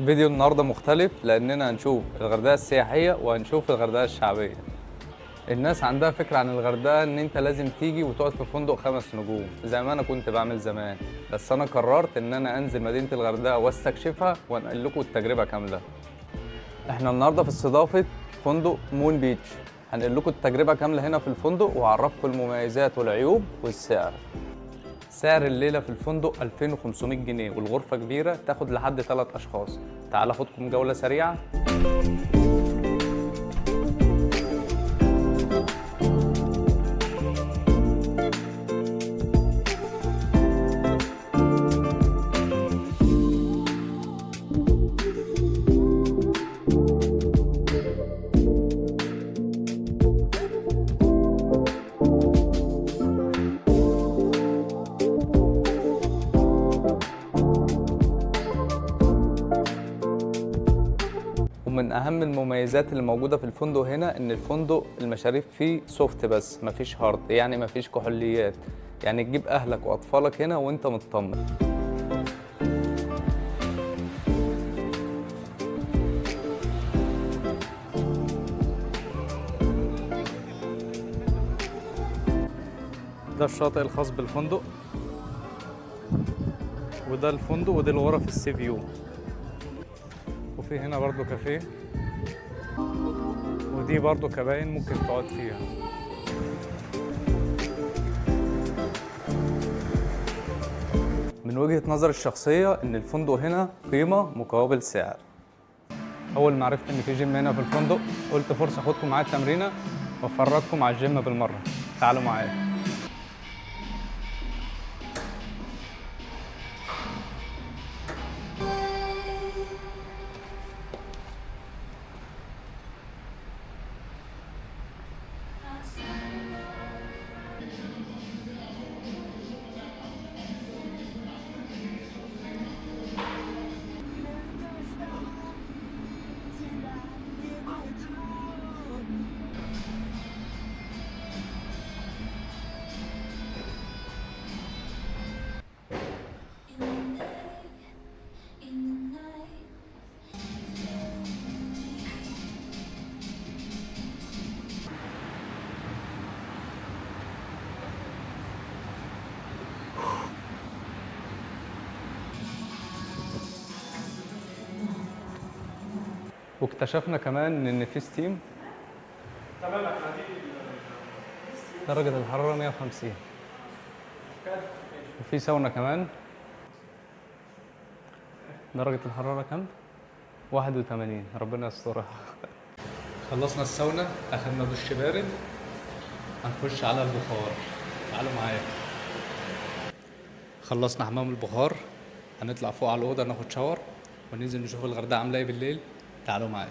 فيديو النهارده مختلف لاننا هنشوف الغردقه السياحية وهنشوف الغردقه الشعبية. الناس عندها فكرة عن الغردقه ان انت لازم تيجي وتقعد في فندق 5 نجوم زي ما انا كنت بعمل زمان، بس انا قررت ان انا انزل مدينة الغردقه واستكشفها وانقل لكم التجربة كاملة. احنا النهارده في استضافة فندق مون بيتش، هنقل لكم التجربة كاملة هنا في الفندق وهعرفكم المميزات والعيوب والسعر. سعر الليلة في الفندق 2500 جنيه والغرفة كبيرة تاخد لحد 3 أشخاص. تعال أخدكم جولة سريعة. ومن أهم المميزات اللي موجودة في الفندق هنا إن الفندق المشاريب فيه soft بس مفيش hard، يعني مفيش كحوليات، يعني تجيب أهلك وأطفالك هنا وأنت مطمن. ده الشاطئ الخاص بالفندق، وده الفندق، ودي الغرف ال sea view، وفي هنا برضو كافيه، ودي برضو كباين ممكن تقعد فيها. من وجهة نظر الشخصية ان الفندق هنا قيمة مقابل سعر. اول ما عرفت ان في جيم هنا في الفندق قلت فرصة اخدكم معايا التمرينة وافرجكم على الجيم بالمرة. تعالوا معايا. In the night, in the night. واكتشفنا كمان ان في steam. تمام، احنا دي درجة الحرارة 150، وفي ساونا كمان درجة الحرارة كام؟ 81. ربنا يسترها. خلصنا الساونا، اخدنا دش بارد، هنخش على البخار. تعالوا معايا. خلصنا حمام البخار، هنطلع فوق على الأوضة ناخد شاور وننزل نشوف الغردقة عاملة ايه بالليل. تعالوا معايا.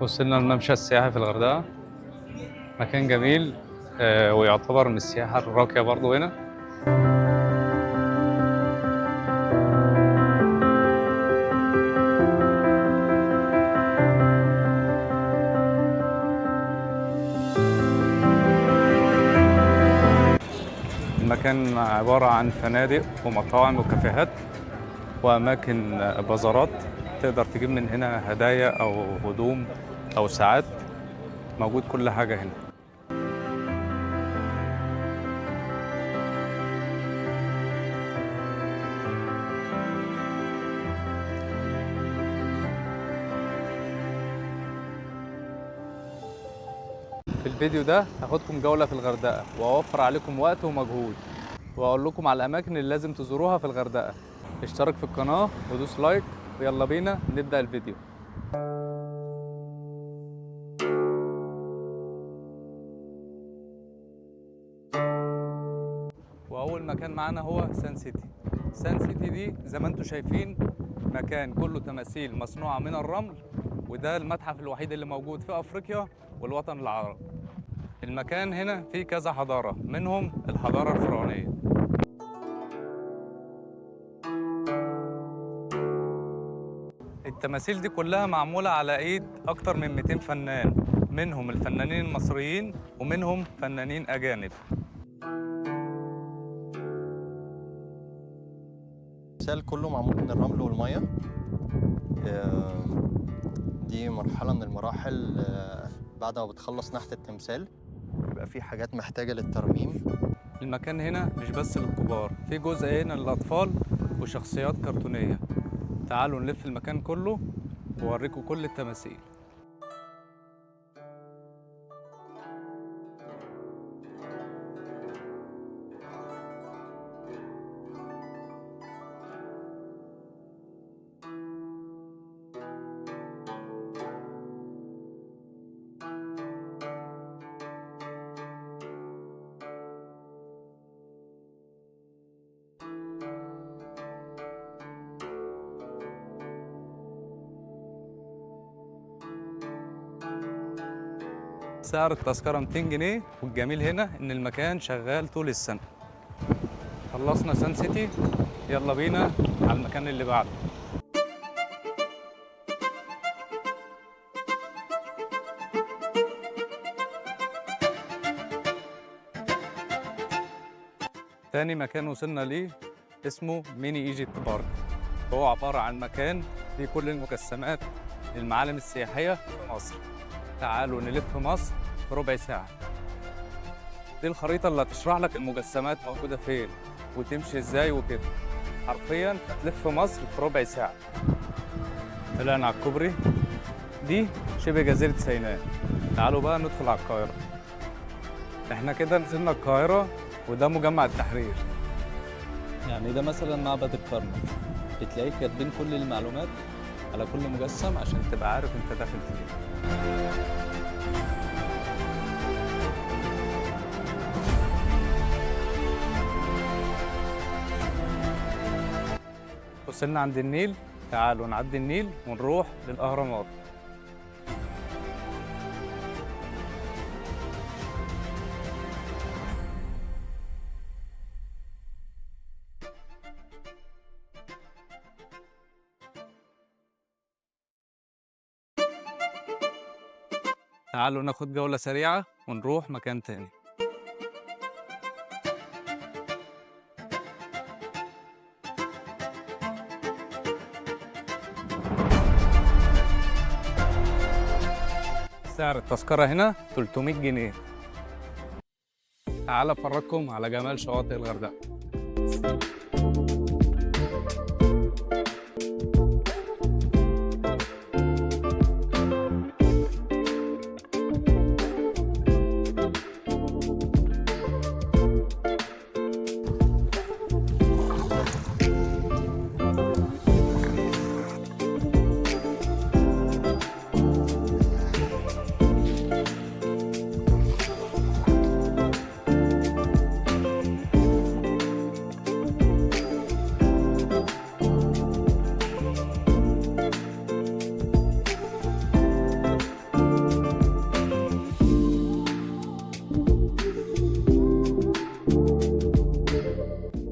وصلنا الممشى السياحي في الغردقة، مكان جميل، ويعتبر من السياحة الراقية برضو هنا. المكان عبارة عن فنادق ومطاعم وكافيهات وأماكن بازارات، تقدر تجيب من هنا هدايا أو هدوم أو ساعات، موجود كل حاجة هنا. في الفيديو ده هاخدكم جولة في الغردقة وأوفر عليكم وقت ومجهود، وأقول لكم على الأماكن اللي لازم تزوروها في الغردقة. اشترك في القناة ودوس like، ويلا بينا نبدأ الفيديو. وأول مكان معانا هو سان سيتي. سان سيتي دي زي ما انتم شايفين مكان كله تماثيل مصنوعة من الرمل، وده المتحف الوحيد اللي موجود في أفريقيا والوطن العربي. المكان هنا فيه كذا حضارة، منهم الحضارة الفرعونية. التماثيل دي كلها معمولة على ايد أكتر من 200 فنان، منهم الفنانين المصريين ومنهم فنانين أجانب. التمثال كله معمول من الرمل والمية. دي مرحلة من المراحل، بعد ما بتخلص نحت التمثال بيبقى في حاجات محتاجة للترميم. المكان هنا مش بس للكبار، في جزء هنا للأطفال وشخصيات كرتونية. تعالوا نلف المكان كله وأوريكم كل التماثيل. سعر التذكرة 200 جنيه، والجميل هنا إن المكان شغال طول السنة. خلصنا سان سيتي، يلا بينا على المكان اللي بعده. تاني مكان وصلنا ليه اسمه Mini Egypt Park. هو عبارة عن مكان فيه كل المجسمات للمعالم السياحية في مصر. تعالوا نلف مصر في ربع ساعة. دي الخريطة اللي هتشرح لك المجسمات موجودة فين وتمشي ازاي وكده. حرفيا هتلف مصر في ربع ساعة. طلعنا على الكوبري، دي شبه جزيرة سيناء. تعالوا بقى ندخل على القاهرة. احنا كده نزلنا القاهرة، وده مجمع التحرير. يعني ده مثلا معبد الكرنك، بتلاقيه كاتبين كل المعلومات على كل مجسم عشان تبقى عارف انت داخل فين. وصلنا عند النيل، تعالوا نعدي النيل ونروح للأهرامات. تعالوا ناخد جولة سريعة ونروح مكان تاني. سعر التذكرة هنا 300 جنيه. تعال افرجكم على جمال شواطئ الغردقة.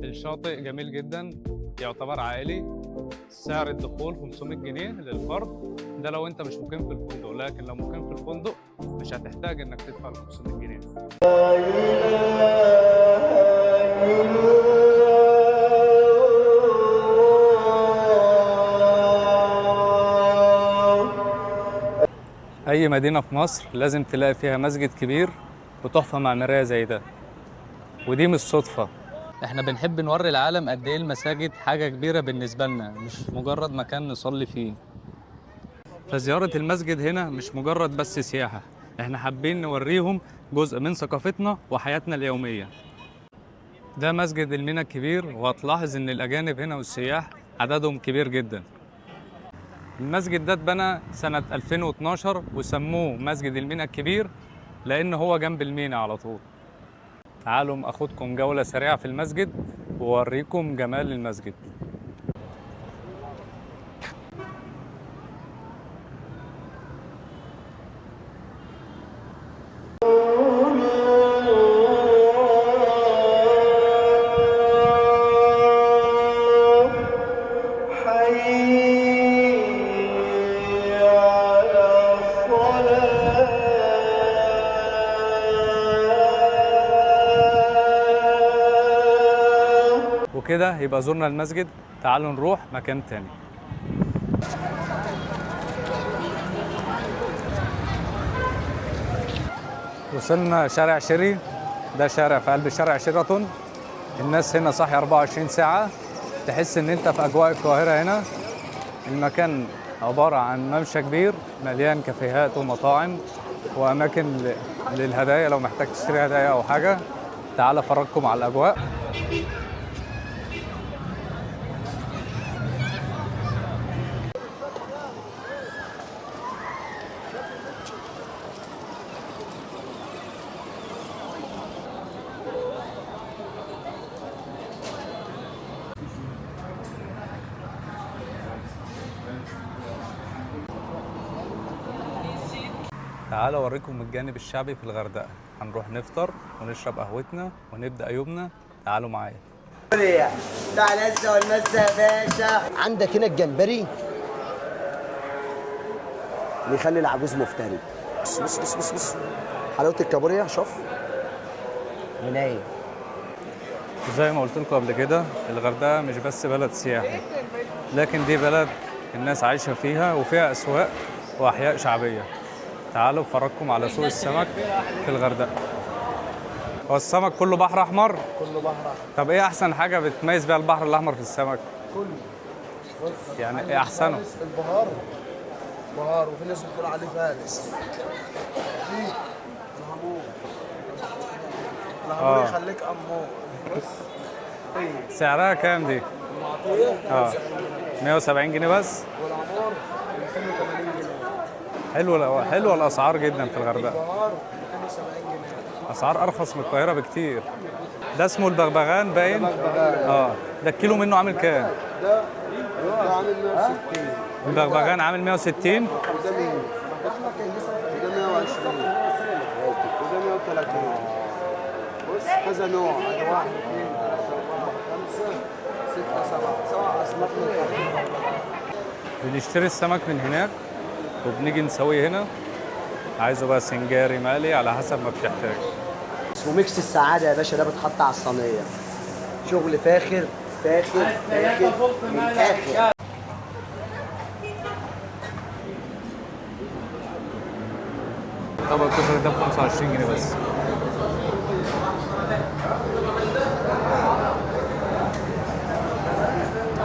الشاطئ جميل جدا، يعتبر عائلي. سعر الدخول 500 جنيه للفرد، ده لو انت مش مقيم في الفندق، لكن لو مقيم في الفندق مش هتحتاج انك تدفع ال 500 جنيه. اي مدينة في مصر لازم تلاقي فيها مسجد كبير وتحفة معمارية زي ده، ودي مش صدفة. احنا بنحب نوري العالم قد ايه المساجد حاجة كبيرة بالنسبة لنا، مش مجرد مكان نصلي فيه. فزيارة المسجد هنا مش مجرد بس سياحة، احنا حابين نوريهم جزء من ثقافتنا وحياتنا اليومية. ده مسجد المينا الكبير، وهتلاحظ ان الاجانب هنا والسياح عددهم كبير جدا. المسجد ده اتبنى سنة 2012 وسموه مسجد المينا الكبير لان هو جنب المينا على طول. تعالوا اخدكم جولة سريعة في المسجد وأوريكم جمال المسجد. حي على الصلاة. وكده يبقى زرنا المسجد. تعالوا نروح مكان تاني. وصلنا شارع شيري، ده شارع في قلب شارع شيراتون. الناس هنا صاحية 24 ساعة، تحس ان انت في اجواء القاهرة هنا. المكان عبارة عن ممشى كبير مليان كافيهات ومطاعم واماكن للهدايا لو محتاج تشتري هدايا او حاجة. تعال افرجكم على الاجواء. تعالوا اوريكم الجانب الشعبي في الغردقة. هنروح نفطر ونشرب قهوتنا ونبدأ يومنا. تعالوا معايا. تعالى لسه والمسه يا باشا. عندك هنا الجمبري بيخلي العجوز مفتري. بص بص بص بص بص حلاوة الكابوريا، شوف ونايم. زي ما قلت لكم قبل كده، الغردقة مش بس بلد سياحي، لكن دي بلد الناس عايشة فيها وفيها أسواق وأحياء شعبية. تعالوا افرجكم على سوق السمك في الغردقة. هو السمك كله بحر أحمر؟ كله بحر أحمر. طب إيه أحسن حاجة بتميز بيها البحر الأحمر في السمك؟ كله. بص يعني إيه أحسنه؟ البهار، بهار، وفي ناس بتقول عليه فارس. في الهامور. الهامور يخليك أمور. بص. سعرها كام دي؟ المعطية 170 جنيه بس؟ والعمار 280 جنيه. حلوة حلوة الأسعار جدا في الغردقة. البهار 270 جنيه. أسعار أرخص من القاهرة بكتير. ده اسمه البغبغان باين؟ ده الكيلو منه عامل كام؟ ده عامل 160. البغبغان عامل 160. وده 100. وده 120. وده 130. بص كذا نوع، 1 2 3 4 5 6 7 7 أصناف من الأكل. بنشتري السمك من هناك وبنيجي نسويه هنا. عايزه بقى سنجاري مالي على حسب ما بتحتاج. اسمه mix السعادة يا باشا، ده بيتحط على الصينية. شغل فاخر فاخر فاخر من الآخر. طبق الكشري ده ب 25 جنيه بس.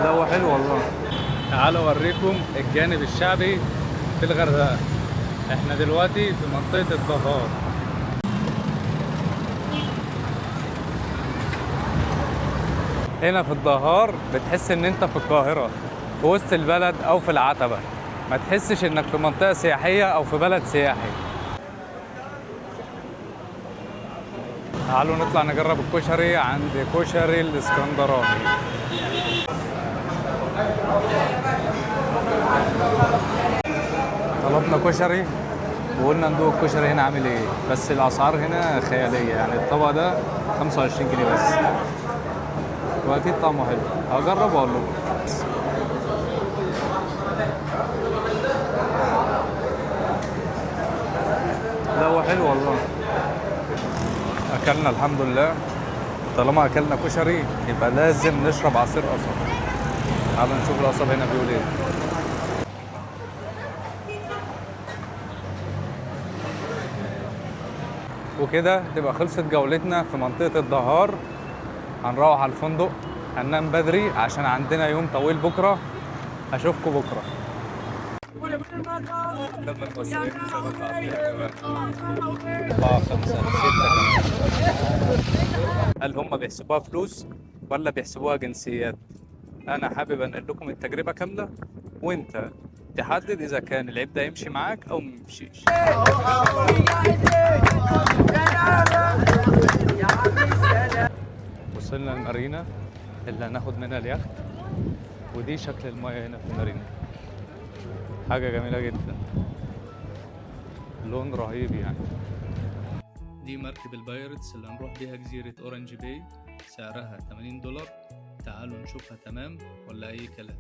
لا هو حلو والله. تعالوا اوريكم الجانب الشعبي في الغردقة. احنا دلوقتي في منطقة الدهار. هنا في الدهار بتحس ان انت في القاهرة، في وسط البلد او في العتبة. ما تحسش انك في منطقة سياحية او في بلد سياحي. تعالوا نطلع نجرب الكشري عند كشري الاسكندراني. طلبنا كشري وقلنا ندوق الكشري هنا عامل ايه، بس الاسعار هنا خيالية. يعني الطبق ده 25 جنيه بس، واكيد طعمه حلو. هجرب واقول لكم. لا هو حلو والله. اكلنا الحمد لله. طالما اكلنا كشري يبقى لازم نشرب عصير قصب. تعالوا نشوف القصب هنا بيقول ايه. وكده تبقى خلصت جولتنا في منطقة الدهار. هنروح على الفندق، هننام بدري عشان عندنا يوم طويل بكرة. أشوفكم بكرة. لما المصريين 4 5 6. هل هم بيحسبوها فلوس ولا بيحسبوها جنسيات؟ أنا حابب أنقل لكم التجربة كاملة وأنت تحدد إذا كان العيب ده يمشي معاك أو ما يمشيش. وصلنا المارينا اللي هناخد منها اليخت، ودي شكل المايه هنا في المارينا. حاجة جميلة جدا، لون رهيب يعني. دي مركب ال Pirates اللي هنروح بيها جزيرة Orange Bay، سعرها $80. تعالوا نشوفها تمام ولا أي كلام.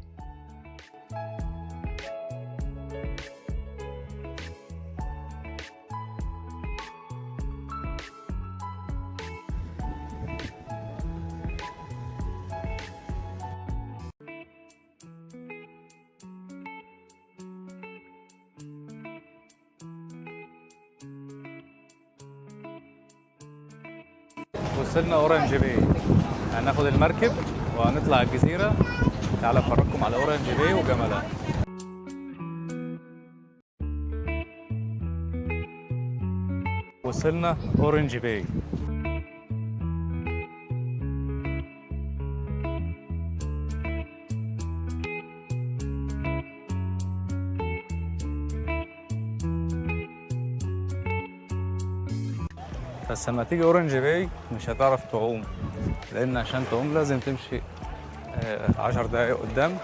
وصلنا Orange Bay، هناخد المركب وهنطلع الجزيرة. تعالى افرجكم على Orange Bay وجمالها. وصلنا Orange Bay. بس لما تيجي Orange Bay مش هتعرف تعوم، لان عشان تعوم لازم تمشي 10 دقايق قدام.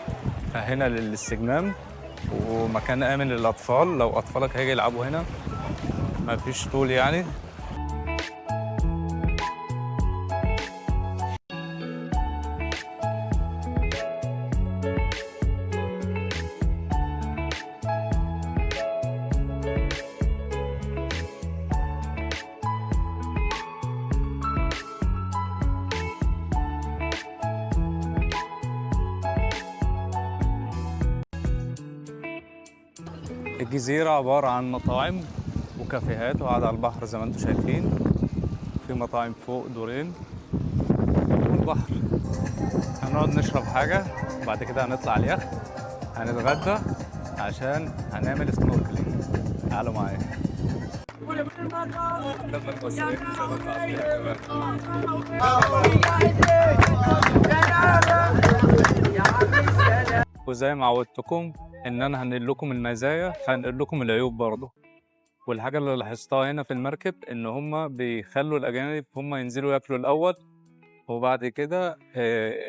فهنا للاستجمام ومكان امن للاطفال، لو اطفالك هيجي يلعبوا هنا ما فيش طول يعني. الجزيرة عبارة عن مطاعم وكافيهات وقاعدة على البحر زي ما انتم شايفين. في مطاعم فوق دورين والبحر. هنقعد نشرب حاجة وبعد كده هنطلع اليخت، هنتغدى عشان هنعمل snorkeling. تعالوا معايا. وزي ما عودتكم ان انا هنقل لكم المزايا هنقل لكم العيوب برضه. والحاجة اللي لاحظتها هنا في المركب ان هما بيخلوا الاجانب هما ينزلوا ياكلوا الاول، وبعد كده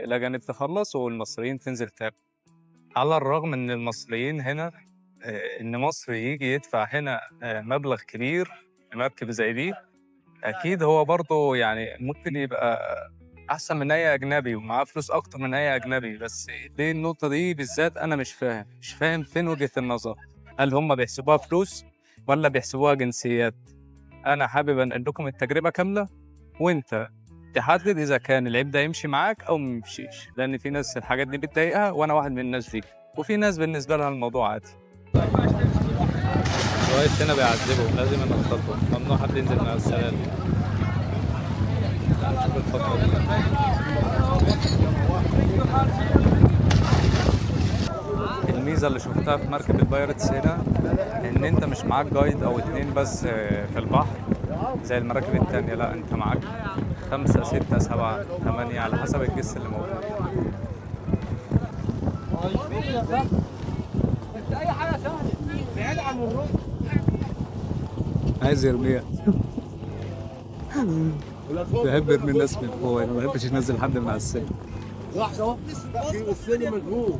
الاجانب تخلص والمصريين تنزل تاكل. على الرغم ان المصريين هنا ان مصري يجي يدفع هنا مبلغ كبير في مركب زي دي، اكيد هو برضه يعني ممكن يبقى احسن من اي اجنبي ومعاه فلوس اكتر من اي اجنبي. بس ليه النقطة دي بالذات انا مش فاهم، مش فاهم فين وجهه النظر. هل هم بيحسبوها فلوس ولا بيحسبوها جنسيات؟ انا حابب انقل لكم التجربة كاملة وانت تحدد اذا كان العيب ده يمشي معاك او ما يمشيش، لان في ناس الحاجات دي بتضايقها وانا واحد من الناس دي، وفي ناس بالنسبة لها الموضوع عادي. الوقت هنا بيعذبهم، لازم ينططوا، ممنوع حد ينزل من على السلالم. نشوف الفترة دي. الميزة اللي شفتها في مركب ال Pirates هنا إن أنت مش معاك guide أو 2 بس في البحر زي المراكب التانية، لا أنت معاك 5 6 7 8 على حسب الجس اللي موجود. عايز يرميها. بحب يرمي الناس من فوق، ما بحبش ينزل حد من على السلم. لحظة السلم مجهول.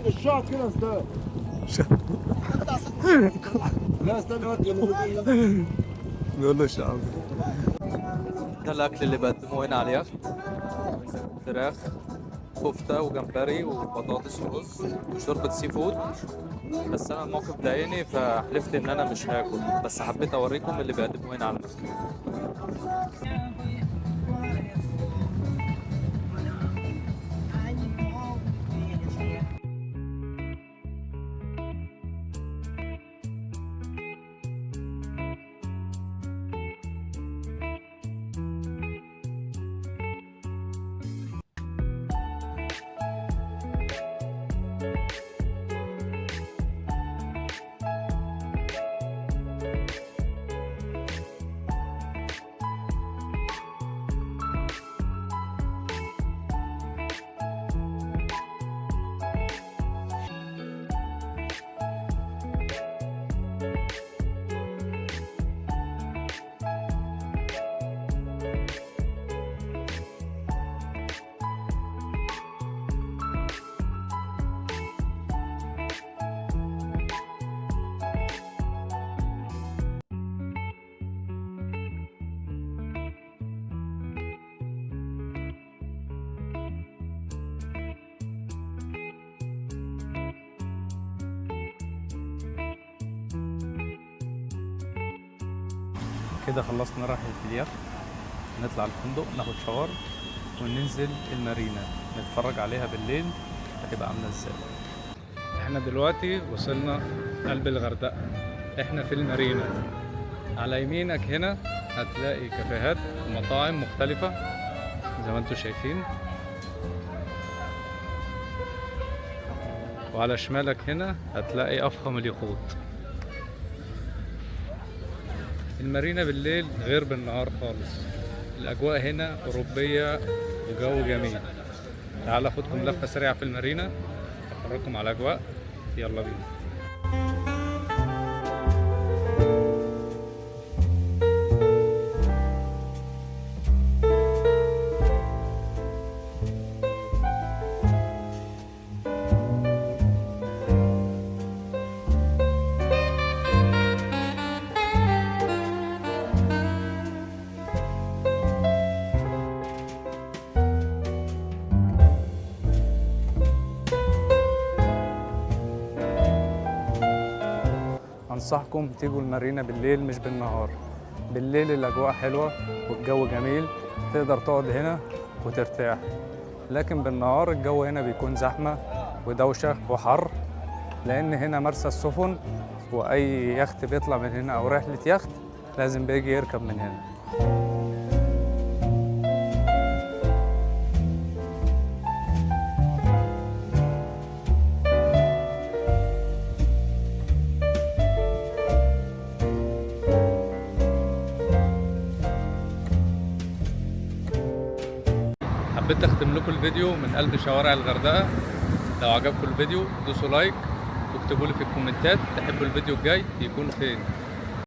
الشعب كده يا استاذ. لا استنى بيقول له الشعب. ده الاكل اللي بقدموه هنا على اليخت، فراخ كفته وجمبري وبطاطس ورز وشوربه seafood. بس انا الموقف ضايقني فحلفت ان انا مش هاكل، بس حبيت اوريكم اللي بيقدموه هنا على المركب. كده خلصنا رحلة اليخت، نطلع الفندق ناخد شاور وننزل المارينا نتفرج عليها بالليل هتبقى عاملة ازاي. احنا دلوقتي وصلنا قلب الغردقة، احنا في المارينا. على يمينك هنا هتلاقي كافيهات ومطاعم مختلفة زي ما انتم شايفين، وعلى شمالك هنا هتلاقي أفخم اليخوت. المارينا بالليل غير بالنهار خالص، الأجواء هنا أوروبية وجو جميل. تعال أخدكم لفة سريعة في المارينا أفرجكم على الأجواء، يلا بينا. أنصحكم تيجوا المارينا بالليل مش بالنهار. بالليل الأجواء حلوة والجو جميل، تقدر تقعد هنا وترتاح، لكن بالنهار الجو هنا بيكون زحمة ودوشة وحر، لأن هنا مرسى السفن، وأي يخت بيطلع من هنا أو رحلة يخت لازم بيجي يركب من هنا. حبيت اختم لكم الفيديو من قلب شوارع الغردقة. لو عجبكم الفيديو دوسوا like واكتبوا لي في الكومنتات تحبوا الفيديو الجاي يكون فين.